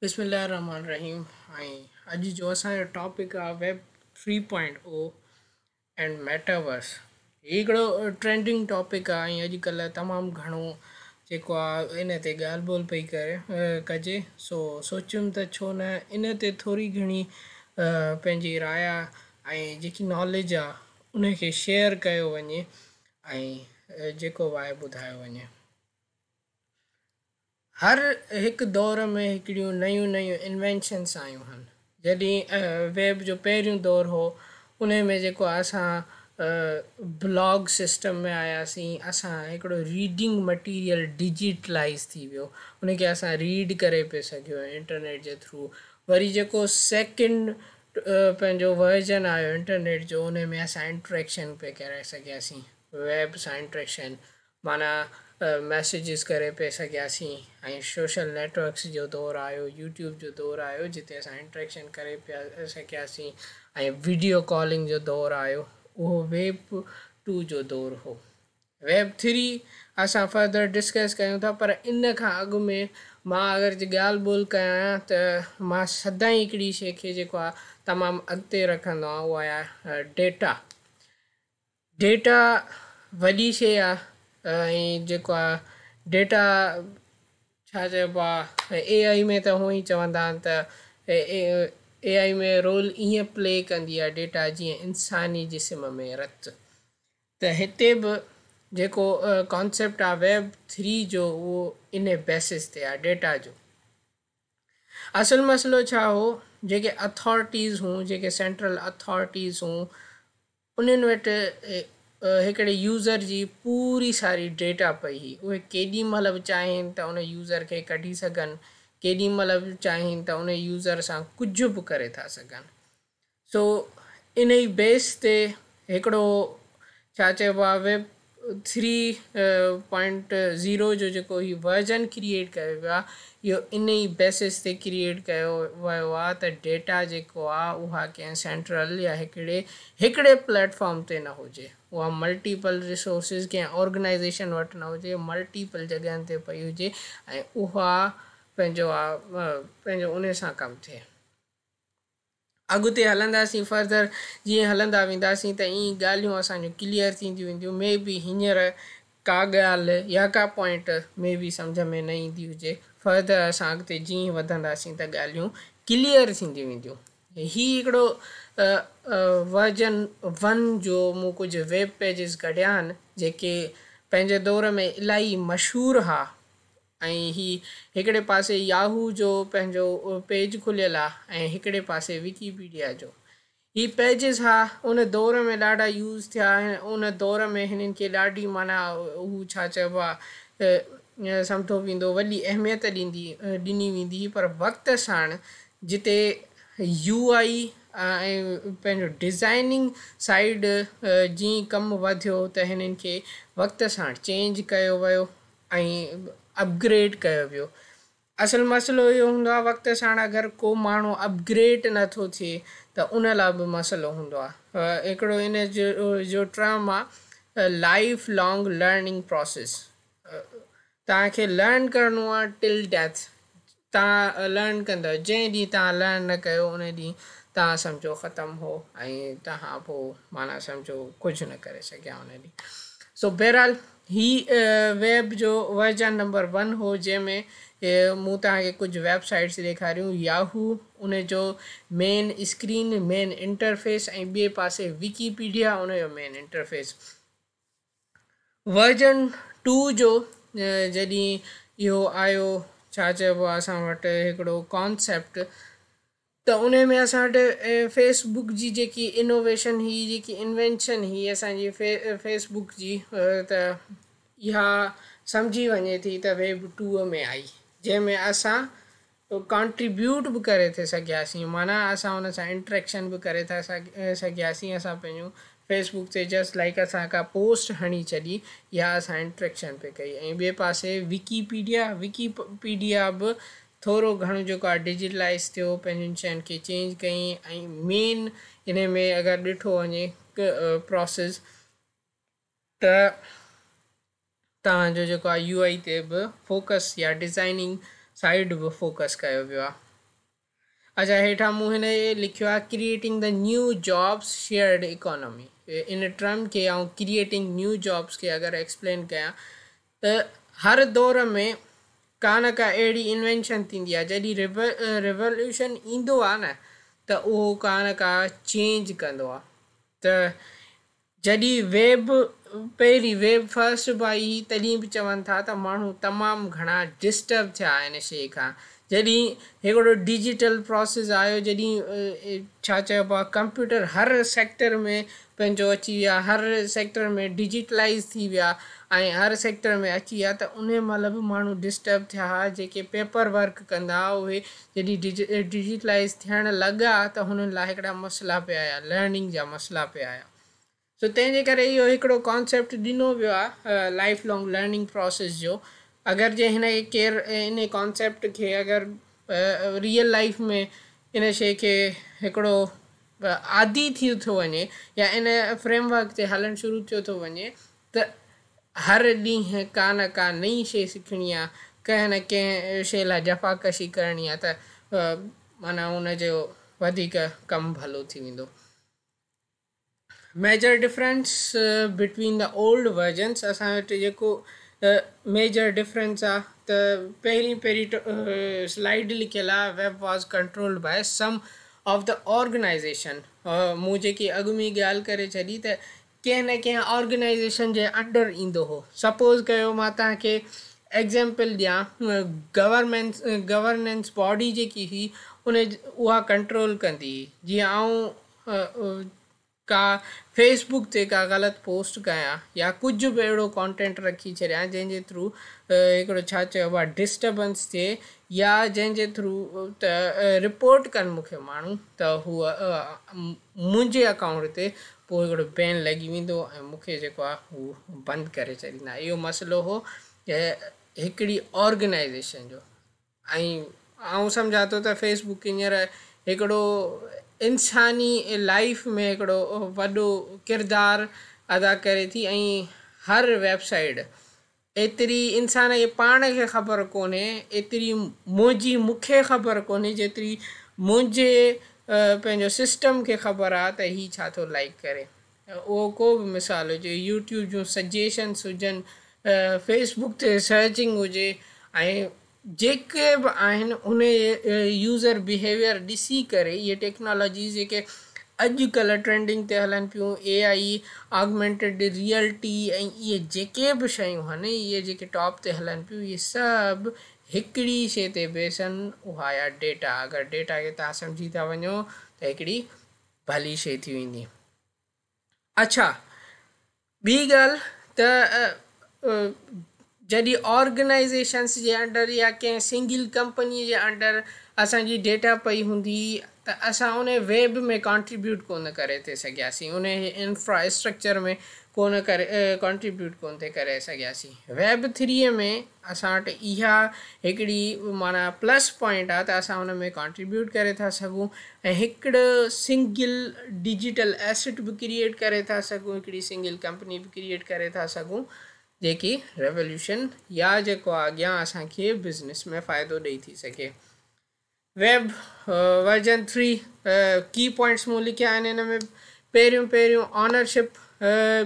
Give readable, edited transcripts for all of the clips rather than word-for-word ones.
بسم الله الرحمٰن الرحيم ۽ اڄ جو اسان جو ٽاپڪ آ web 3.0 and metaverse. هي هڪڙو ٽرينڊنگ ٽاپڪ آ ۽ اڄ ڪلهه تمام گهڻو جيڪو آ ان تي ڳالهه ٻولهه پئي ڪري ڪجي، سو سوچيم ته ڇو نه ان تي ٿوري گهڻي پنهنجي راء ۽ جيڪي ناليج آ ان کي شيئر ڪيو وڃي ۽ جيڪو به آهي ٻڌايو وڃي. هر هڪ دور ۾ هڪڙيون نيون نيون انوينشنس آيون هن. جڏهن ويب جو پهريون دور هو انهي ۾ جيڪو اسان بلاگ سسٽم ۾ آياسين، اسان هڪڙو ريڊنگ مٽيريل ڊجيٽلائيز ٿي ويو، ان کي اسان ريڊ ڪري پئي سگهيو انٽرنيٽ جي ٿرو. وري جيڪو سيڪنڊ پنهنجو ورجن آيو انٽرنيٽ جو انهي ۾ اسان انٽريڪشن پئي ڪري سگهياسين، ويب سان انٽريڪشن معنيٰ ميسيجز ڪري پئي سگهياسين ۽ سوشل نيٽورڪس جو دور آيو، يوٽيوب جو دور آيو جتي اسان انٽريڪشن ڪري پيا سگهياسين ۽ وڊيو ڪالنگ جو دور آيو، اهو ويب ٽو جو دور هو. ويب ٿري اسان فردر ڊسڪس ڪيون ٿا پر ان کان اڳ ۾ مان اگر جي ڳالهه ٻولهه ڪيان ته مان سدائين هڪڙي شيء کي جيڪو آهي تمام اڳتي رکندو آهيان اها آهي ڊيٽا. ڊيٽا وڏي شيء آ ۽ جيڪو آ ڊيٽا ڇا چئبو آ اي آئي ۾ ته هونئن ئي چوندا آهن ته اي آئي ۾ رول ائين پلي ڪندي آ ڊيٽا جيئن انساني جسم ۾ رت. ته هتي به جيڪو ڪانسيپٽ آ ويب ٿري جو اهو ان بيسس تي آ ڊيٽا جو. اصل مسئلو ڇا هو، جيڪي اٿارٽيز هون، جيڪي سينٽرل اٿارٽيز هون انهن وٽ هڪڙي يوزر جي پوري ساري ڊيٽا پئي هئي. اهي ڪيڏي مهل به چاهين ته ان يوزر کي ڪڍي سگهن، ڪيڏي مهل به چاهين ته ان يوزر سان ڪجهه به ڪري ٿا سگهن. سو انهي بيس تي هڪڙو ڇا چئبو آهي ويب ٿري پوائنٽ زيرو جو جيڪو هي ورجن ڪريئيٽ ڪيو ويو آهي اهو ان ئي بيسس تي ڪريئيٽ ڪيو ويو آهي ته ڊيٽا جيڪو آهي اها ڪنهن سينٽرل يا هڪڙي هڪڙي پليٽ فارم تي نه هجي، اها ملٽيپل ريسورسز ڪنهن آرگنائيزيشن وٽ نه هجي، ملٽيپل جڳهن تي پئي هجي ۽ اها پنهنجو آ پنهنجو انهي سان ڪم ٿئي. اڳتي هلنداسين فردر جيئن هلندا وينداسين ته ائين ڳالهيون اسان جون ڪليئر ٿينديون وينديون مي بي هينئر ڪا ڳالهه يا ڪا پوائنٽ مي بي سمجهه ۾ نه ايندي هجي، فردر اسان اڳتي جيئن وڌنداسين ته ڳالهيون ڪليئر ٿينديون وينديون. هي هڪڙو ورجن ون جو مون ڪجهه ويب پيجز ڪڍيا آهن جيڪي پنهنجي دور ۾ الاهي مشهور ها. ۽ هي هڪڙي پاسي ياهو جو پنهنجو پيج کليل آ ۽ هڪڙي پاسي وڪيپيڊيا جو. هي پيجز ها ان دور ۾ ڏاڍا يوز ٿيا ان دور ۾ هنن کي ڏاڍي معنيٰ هو ڇا چئبو آ سمجهو ويندو وڏي اهميت ڏيندي ڏني ويندي هئي پر وقت ساڻ جتي يو آئي ۽ پنهنجو ڊزائننگ سائيڊ جيئن ڪم وڌيو ته هنن کي وقت ساڻ چينج ڪيو ويو ۽ اپگريڊ ڪيو ويو. اصل مسئلو اهو هوندو آهي وقت ساڻ اگر ڪو ماڻهو اپگريڊ نه ٿو ٿئي ته ان لاء به مسئلو هوندو آهي. هڪڙو ان جو ٽرم آهي لائيف لانگ لرننگ پراسيس توهان کي لرن ڪرڻو آهي ٽل ڊيٿ توهان لرن ڪندؤ جنهن ڏينهن توهان لرن نه ڪيو ان ڏينهن توهان سمجهو ختم هو ۽ توهان پوء معنيٰ سمجهو ڪجهه نه ڪري سگهيا ان ڏينهن. سو بهرحال هي ويب جو ورجن نمبر ون هو جنهن ۾ مون توهان کي ڪجهه ويب سائيٽس ڏيکاريون ياهو ان جو مين اسڪرين مين انٽرفيس ۽ ٻئي پاسي وڪيپيڊيا ان جو مين انٽرفيس. ورجن ٽو جو جڏهن اهو آيو ڇا چئبو آهي اسان وٽ هڪڙو ڪانسيپٽ ته انهي ۾ اسان وٽ فيس بڪ جي جيڪي انوويشن هئي جيڪي انوينشن هئي اسان جي فيس بڪ جي ته اها سمجهي وڃي ٿي ته ويب ٽو ۾ آئي جنهن ۾ اسان ڪانٽريبيوٽ به ڪري ٿي سگهياسين معنيٰ اسان ان سان انٽريڪشن به ڪري ٿا سگهياسين اسان پنهنجون فيس بڪ تي جسٽ لائيڪ اسان ڪا پوسٽ هڻي ڇڏي يا اسان انٽريڪشن پئي ڪئي ۽ ٻئي پاسي وڪي پيڊيا وڪي پيڊيا به ٿورو گهڻو جيڪو آهي ڊجيٽلائيز ٿيو پنهنجين شين کي چينج ڪيائين ۽ مين انهي ۾ اگر ڏٺو وڃي پراسيس ته توهان جو جيڪو آهي يو آئي تي به فوڪس يا ڊزائننگ سائيڊ به فوڪس ڪيو ويو آهي. اڇا هيٺان مون هن لکيو آهي creating the new jobs shared economy in term کي آئون ڪريئيٽنگ نيو جابس کي اگر ايڪسپلين ڪيان ته هر دور ۾ ڪا نه ڪا اهڙي انوينشن ٿيندي آهي جڏهن ريوليوشن ايندو آهي نه ته اهو ڪا نه ڪا چينج ڪندو آهي ته جڏهن ويب پهرين ويب فرسٽ به آئي هئي تڏهن به چون ٿا ته ماڻهو تمام گهڻا ڊسٽرب ٿيا ان شيء کان جڏهن هڪڙو ڊجيٽل پراسيس آيو جڏهن ڇا چئبو آهي ڪمپيوٽر هر سيڪٽر ۾ پنهنجو اچي ويا هر سيڪٽر ۾ ڊجيٽلائيز ٿي ويا ۽ هر سيڪٽر ۾ اچي ويا ته انهي مهل به ماڻهو ڊسٽرب ٿيا ها جيڪي پيپر ورڪ ڪندا ها اهي جڏهن ڊجيٽلائيز ٿيڻ لڳا ته هنن لاء هڪڙا مسئلا پئي آيا لرننگ جا مسئلا پئي آيا سو تنهن جي ڪري اهو هڪڙو ڪانسيپٽ ڏنو ويو آهي لائيف لانگ لرننگ پراسيس جو اگر جي هن کي ڪير ان ڪانسيپٽ کي اگر ريئل لائيف ۾ ان شيء کي هڪڙو عادي ٿي ٿو وڃي يا ان فريم ورڪ تي هلڻ شروع ٿيو ٿو وڃي ته هر ڏينهن ڪا نه ڪا نئين شيء سکڻي آهي ڪنهن نه ڪنهن شيء لاء جفاڪشي ڪرڻي آهي ته معنيٰ ان جو وڌيڪ ڪم ڀلو ٿي ويندو. Major difference between the old versions اسان وٽ جيڪو ميجر ڊفرنس آ ته پهرين پهرين سلائيڊ لکيل آ web was controlled by some of the organization مون جيڪي اڳ ۾ ڳالهه ڪري ڇڏي ته ڪنهن نه ڪنهن آرگنائيزيشن جي انڊر ايندو هو سپوز ڪيو مان توهان کي ايگزامپل ڏيان گورنمينٽ گورننس باڊي جيڪي هئي ان اها ڪنٽرول ڪندي هئي جيئن آئون ڪا فيس بڪ تي ڪا غلط پوسٽ ڪيان يا ڪجهه به اهڙو ڪانٽينٽ رکي ڇڏيان جنهن جي ٿرو هڪڙو ڇا چئبو آهي ڊسٽربنس ٿئي يا جنهن جي ٿرو ته رپورٽ ڪن مون کي ماڻهو ته هو منهنجي اڪائونٽ تي پوء هڪڙو بين لڳي ويندو ۽ مون کي جيڪو آهي هو بند ڪري ڇڏيندا اهو مسئلو هو هڪڙي آرگنائيزيشن جو ۽ آئون سمجهان ٿو ته فيس بڪ هينئر هڪڙو انساني لائيف ۾ هڪڙو وڏو ڪردار ادا ڪري ٿي ۽ هر ويب سائيٽ ايتري انسان کي پاڻ کي خبر ڪونهي ايتري منهنجي مون کي خبر ڪونهي جيتري منهنجي پنهنجو سسٽم کي خبر آ ته هي ڇا ٿو لائيڪ ڪري اهو ڪو به مثال هجي يوٽيوب جون سجيشنس هجن فيس بڪ تي سرچنگ هجي ۽ جيڪي به آهن ان يوزر بيهيويئر ڏسي ڪري اهي ٽيڪنالاجيز جيڪي اڄ ڪلهه ٽرينڊنگ تي هلن پيون اي آئي آگمينٽيڊ ريئلٽي ۽ اهي جيڪي به شيون آهن اهي جيڪي ٽاپ تي هلن پيون اهي سڀ هڪڙي شي تي بيس آهن اها آهي ڊيٽا اگر ڊيٽا کي توهان سمجهي ٿا وڃو ته هڪڙي ڀلي شي ٿي ويندي. اڇا ٻي ڳالهه ته جڏهن آرگنائيزيشنس جي انڊر يا ڪنهن سنگل ڪمپني جي انڊر اسان جي ڊيٽا پئي هوندي ته اسان ان ويب ۾ ڪانٽريبيوٽ ڪونه ڪري ٿي سگهياسين ان انفرا اسٽرڪچر ۾ ڪونه ڪري ڪانٽريبيوٽ ڪونه ٿي ڪري سگهياسين ويب ٿريء ۾ اسان وٽ اها هڪڙي معنيٰ پلس پوائنٽ آهي ته اسان ان ۾ ڪانٽريبيوٽ ڪري ٿا سگهون ۽ هڪڙو سنگل ڊجيٽل ايسٽ به ڪريئيٽ ڪري ٿا سگهون هڪڙي سنگل ڪمپني به ڪريئيٽ ڪري ٿا سگهون جيڪي ريوليوشن يا جيڪو اڳيان اسان کي بزنس ۾ فائدو ڏئي ٿي سگهي. ويب ورجن ٿري ڪي پوائنٽس مون لکيا آهن ان ۾ پهريون پهريون آنرشپ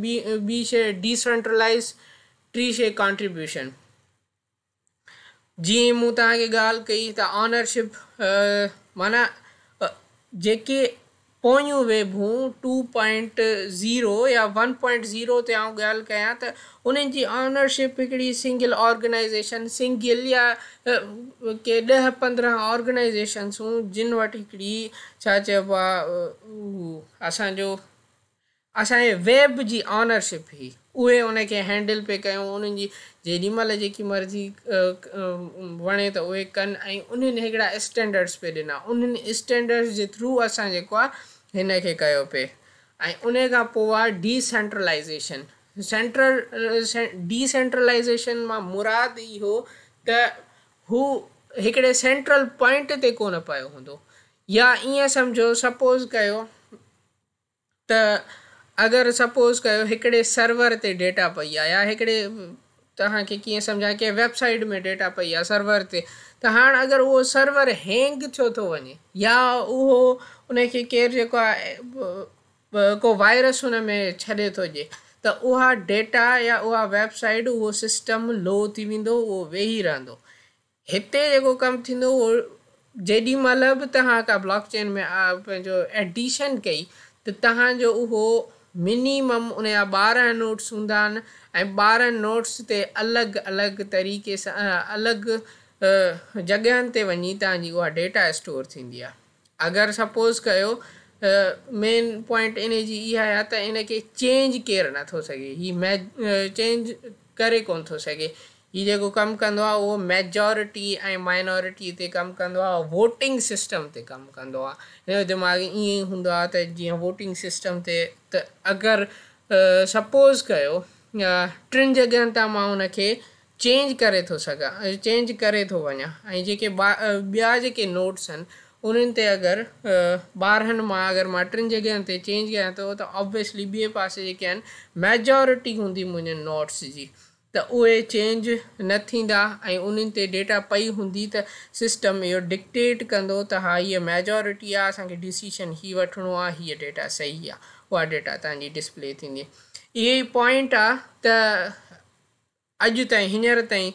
ٻي ٻي شي ڊي سينٽرلائز ٽي شي ڪانٽريبيوشن جيئن مون توهان کي ڳالهه ڪئي ته آنرشپ معنيٰ جيڪي پويون ويب هون ٽو پوائنٽ زيرو يا ون پوائنٽ زيرو تي آئون ڳالهه ڪيان ته انهن جي آنرشپ هڪڙي سنگل آرگنائيزيشن سنگل يا ڪي ڏهه 15 آرگنائيزيشنس هون جن وٽ هڪڙي ڇا چئبو آهي اسان جو اسان جي ويب جي آنرشپ هئي اهي ان کي هينڊل پئي ڪيون انهن جي جيڏي مهل جيڪي مرضي وڻي ته اهي ڪن ۽ انهن هڪڙا اسٽينڊرڊس پئي ڏنا انهن اسٽينڊرڊس جي ٿرو اسان جيڪو آهي هن کي ڪيو پئي ۽ ان کان پوء آهي D centralisation central D centralisation مان مراد اهو ته هو هڪڙي سينٽرل پوائنٽ تي ڪونه پيو هوندو يا ائين سمجهو سپوز ڪيو ته اگر سپوز ڪيو هڪڙي سرور تي ڊيٽا پئي آ يا هڪڙي توهان کي ڪيئن سمجهايان ڪنهن ويب سائيٽ ۾ ڊيٽا پئي آ سرور تي ته هاڻ اگر اهو سرور هينگ ٿيو ٿو وڃي يا اهو ان کي ڪير جيڪو آهي ڪو وائرس ان ۾ ڇڏي ٿو ڏي ته اها ڊيٽا يا اها ويب سائيٽ اهو سسٽم لو ٿي ويندو اهو ويهي رهندو. هتي جيڪو ڪم ٿيندو اهو جيڏي مهل به توهان ڪا بلاڪ چين ۾ پنهنجو ايڊيشن ڪئي ته توهان جو اهو منيمم ان جا 12 نوڊس هوندا آهن ۽ 12 نوڊس تي الڳ الڳ طريقي سان الڳ جڳهن تي وڃي توهان جي اها ڊيٽا اسٽور ٿيندي آهي. اگر سپوز ڪيو مين پوائنٽ ان جي اها آهي ته ان کي چينج ڪير نه ٿو سگهي هي چينج ڪري ڪون ٿو سگهي هي جيڪو ڪم ڪندو آهي اهو ميجارٽي ۽ مائنارٽي تي ڪم ڪندو آهي ووٽنگ سسٽم تي ڪم ڪندو آهي هن جو دماغ ائين ئي هوندو آهي ته جيئن ووٽنگ سسٽم تي ته اگر سپوز ڪيو ٽن جڳهن تان مان ان کي چينج ڪري ٿو سگهان چينج ڪري ٿو وڃان ۽ جيڪي ٻيا جيڪي نوڊس آهن انهن تي اگر 12 مان اگر مان ٽن جڳهين تي چينج ڪيان ٿو ته آبويسلي ٻئي پاسي جيڪي آهن ميجارٽي هوندي منهنجن نوڊس جي ته اهي چينج نه ٿيندا ۽ انهن تي ڊيٽا پئي هوندي ته سسٽم اهو ڊڪٽيٽ ڪندو ته ها هيء ميجارٽي آهي اسان کي ڊسيشن هي وٺڻو آهي هيء ڊيٽا صحيح آهي اها ڊيٽا توهان جي ڊسپلي ٿيندي اهي ئي پوائنٽ آهي ته اڄ تائين هينئر تائين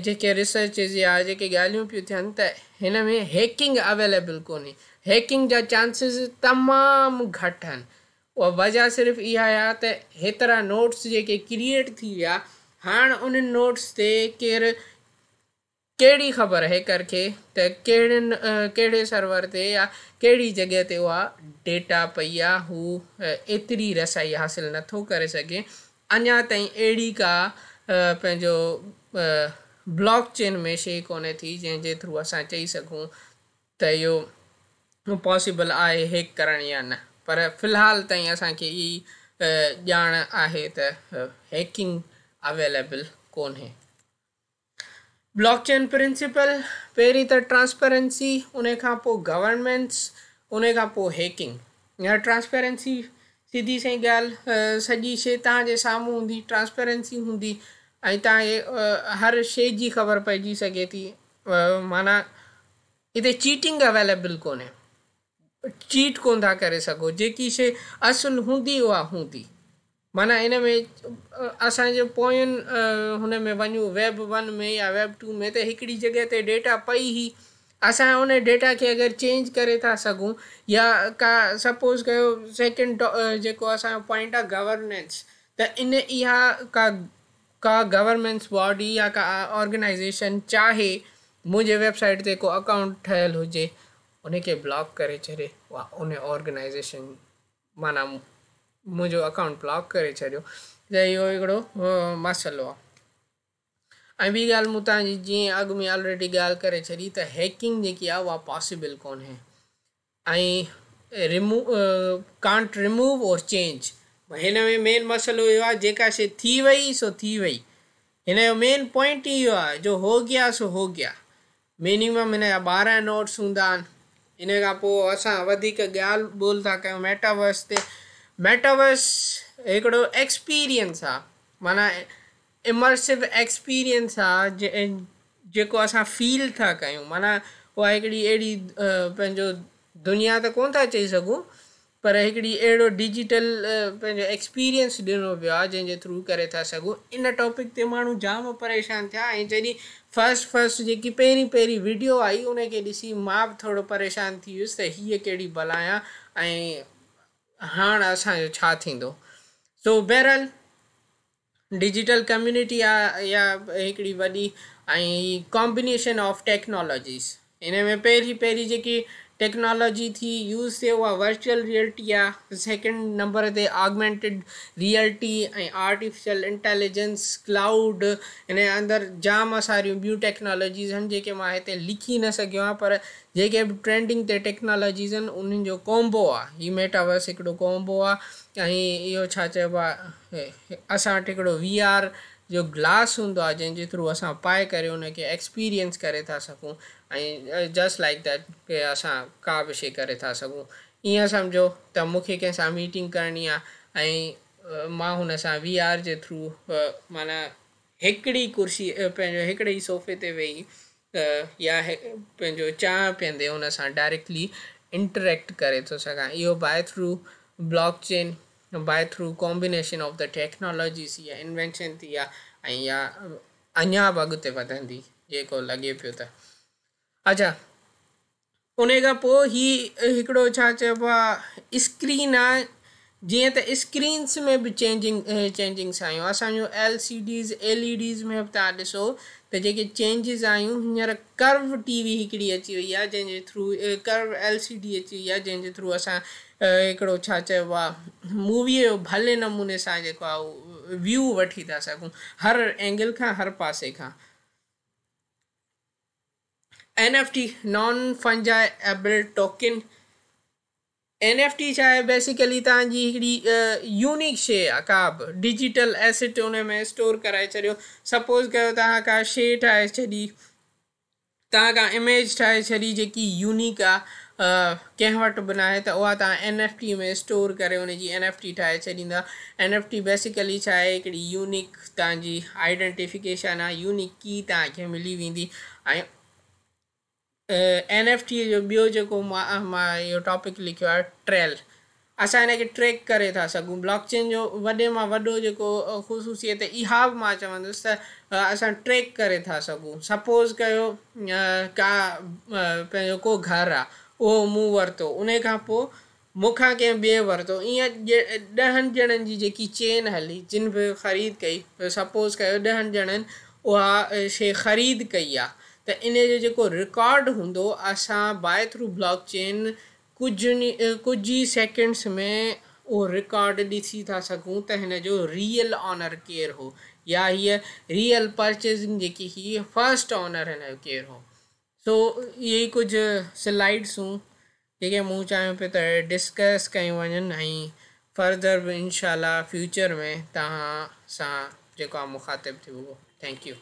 جيڪي ريسرچز يا جيڪي ڳالهيون پيون ٿين ته هن ۾ هيڪنگ اويليبل ڪونهي هيڪنگ جا چانسز تمام گهٽ آهن اها وجه صرف اها آهي ته هيترا نوڊس جيڪي ڪريئيٽ ٿي ويا هاڻ انهن نوڊس تي ڪير ڪهڙي خبر هيڪر کي ته ڪهڙن ڪهڙي سرور تي يا ڪهڙي جڳهه تي اها ڊيٽا پئي آ هو ايتري رسائي حاصل نه ٿو ڪري سگهي اڃا تائين اهڙي ڪا پنهنجو بلاڪ چين ۾ شي ڪونهي ٿي جنهن جي ٿرو اسان چئي سگهون ته اهو پاسيبل آهي هيڪ ڪرڻ يا نه پر في الحال تائين اسان کي اهي ڄاڻ آهي ته هيڪنگ اويليبل ڪونهي. بلاڪ چين پرنسپل، پهرين ته ٽرانسپيرنسي، ان کان پوء گورنمينس، ان کان پوء هيڪنگ. يا ٽرانسپيرنسي سڌي سئين ڳالهه سڄي شي توهان جي سامهون هوندي، ٽرانسپيرنسي هوندي ۽ توهان کي هر شي جي خبر پئجي سگهي ٿي معنيٰ هتي چيٽنگ اويليبل ڪونهي. چيٽ ڪونه ٿا ڪري سگهو، جيڪي شي اصل هوندي اها هوندي. معنيٰ ان ۾ اسان جو پوين هن ۾ وڃون ويب ون ۾ يا ويب ٽو ۾ ته هڪڙي جڳهه تي ڊيٽا پئي هئي اسان ان ڊيٽا کي اگر چينج ڪري ٿا سگهون يا ڪا سپوز ڪيو سيڪنڊ جيڪو اسان جو پوائنٽ آهي گورننس ته ان اها ڪا ڪا گورنمينس باڊي يا ڪا آرگنائيزيشن چاهي منهنجي ويب سائيٽ تي ڪو اڪائونٽ ٺهيل هجي ان کي بلاڪ ڪري ڇڏي اها ان آرگنائيزيشن معنيٰ منهنجو اڪائونٽ بلاڪ ڪري ڇڏيو ته اهو هڪڙو مسئلو آهي ۽ ٻي ڳالهه مون توهان جي جيئن اڳ ۾ آلريڊي ڳالهه ڪري ڇڏي ته هيڪنگ جيڪي آهي اها پاسيبل ڪونهي ۽ ريمو ڪانٽ ريموو اور چينج هن ۾ مين مسئلو اهو آهي جيڪا شي ٿي وئي سو ٿي وئي هن جو مين پوائنٽ اهو آهي جو هو گيا سو هو گيا منيمم هن جا 12 نوڊس هوندا آهن. ان کان پوء اسان وڌيڪ ڳالهه ٻولهه ٿا ڪيون ميٽاورس تي. ميٽاورس هڪڙو ايڪسپيرينس آ معنيٰ امرسو ايڪسپيرينس آ جيڪو اسان فيل ٿا ڪيون معنيٰ اها هڪڙي اهڙي پنهنجو دنيا ته ڪونه ٿا چئي سگهون پر هڪڙي اهڙو ڊجيٽل پنهنجو ايڪسپيرينس ڏنو ويو آهي جنهن جي ٿرو ڪري ٿا سگهون ان ٽاپڪ تي ماڻهو جام پريشان ٿيا ۽ جڏهن فرسٽ فرسٽ جيڪي پهرين پهرين وڊيو آئي ان کي ڏسي مان به ٿورو پريشان ٿي ويس ته هيء ڪهڙي بلا آ ۽ هاڻ اسان جو ڇا ٿيندو سو بهرحال ڊجيٽل ڪميونٽي آ يا هڪڙي وڏي ۽ ڪامبينيشن آف ٽيڪنالاجيز ان ۾ پهرين پهرين جيڪي ٽيڪنالاجي ٿي يوز ٿئي اها ورچوئل ريئلٽي آ سيڪنڊ نمبر تي augmented reality ۽ artificial intelligence cloud ان جي اندر جام ساريون ٻيون ٽيڪنالاجيز آهن جيڪي مان هتي لکي نه سگهيو آهيان پر جيڪي به ٽرينڊنگ تي ٽيڪنالاجيز آهن انهن جو ڪومبو آ هي ميٽاورس هڪڙو ڪومبو آ ۽ اهو ڇا چئبو آ اسان وٽ هڪڙو وي آر جو گلاس هوندو آ جنهن جي ٿرو اسان پائي ڪري ان کي ايڪسپيرينس ڪري ٿا سگهون ۽ جسٽ لائيڪ that ڪي اسان ڪا به شي ڪري ٿا سگهون ائين سمجهو ته مون کي ڪنهن سان ميٽنگ ڪرڻي آ ۽ مان هن سان وي آر جي ٿرو معنيٰ هڪڙي ڪرسي پنهنجو هڪڙي ئي صوفي تي ويهي يا پنهنجو چانهه پيئندي ان سان ڊائريڪٽلي انٽريڪٽ ڪري ٿو سگهان. اهو by through blockchain, by through combination of the technologies اها انوينشن ٿي آهي ۽ اها اڃا به اڳتي وڌندي جيڪو لڳي پيو ته. اڇا انهي کان پوء هي هڪڙو ڇا چئبو آ اسڪرين آ جيئن ته اسڪرينس ۾ به چينجنگ چينجنگس آيون اسان جون L C Ds L E Ds ۾ به توهان ڏسو ته جيڪي چينجز آيون هينئر ڪرو ٽي وي هڪڙي اچي وئي آ جنهن جي ٿرو ڪرو ايل سي ڊي اچي وئي آ جنهن جي ٿرو اسان هڪڙو ڇا چئبو آ مووي جو ڀلي نموني سان جيڪو آ ويو وٺي ٿا سگهون هر اينگل کان هر پاسي کان. N F T, non fungible token, N F T ڇا آهي بيسيڪلي توهان جي هڪڙي يونيڪ شي آهي ڪا به ڊجيٽل ايسيٽ ان ۾ اسٽور ڪرائي ڇڏيو سپوز ڪيو توهان ڪا شي ٺاهي ڇڏي توهان ڪا اميج ٺاهي ڇڏي جيڪي يونيڪ آهي ڪنهن وٽ به ناهي ته اها توهان اين ايف ٽي ۾ اسٽور ڪري ان جي اين ايف ٽي ٺاهي ڇڏيندا اين ايف ٽي بيسيڪلي ڇا آهي هڪڙي يونيڪ توهان جي آئيڊنٽيفڪيشن آهي يونيڪ ڪي توهان کي ملي ويندي ۽ اين ايف ٽي جو ٻيو جيڪو مان اهو ٽاپڪ لکيو آهي ٽريل اسان هن کي ٽريڪ ڪري ٿا سگهون بلاڪ چين جو وڏي مان وڏو جيڪو خصوصيت اها به مان چوندس ته اسان ٽريڪ ڪري ٿا سگهون سپوز ڪيو ڪا پنهنجو ڪو گهر آ اهو مون ورتو انهي کان پوء مون کان ڪنهن ٻئي ورتو ائين ڏهن ڄڻن جي جيڪي چين هلي جن به خريد ڪئي سپوز ڪيو ڏهن ڄڻن اها شي خريد ڪئي آ ته انهي جو جيڪو رڪارڊ هوندو اسان باء ٿرو بلاڪ چين ڪجهه ڪجهه ئي سيڪنڊس ۾ اهو رڪارڊ ڏسي ٿا سگهون ته هن جو ريئل آنر ڪير هو يا هيء ريئل پرچيزنگ جيڪي هئي فرسٽ آنر هن جو ڪير هو. سو اهي ئي ڪجهه سلائيڊس هيون جيڪي مون چاهيو پيو ته ڊسڪس ڪيون وڃن ۽ فردر به انشاء الله فيوچر ۾ توهان سان جيڪو آهي مخاطب ٿيبو. Thank you.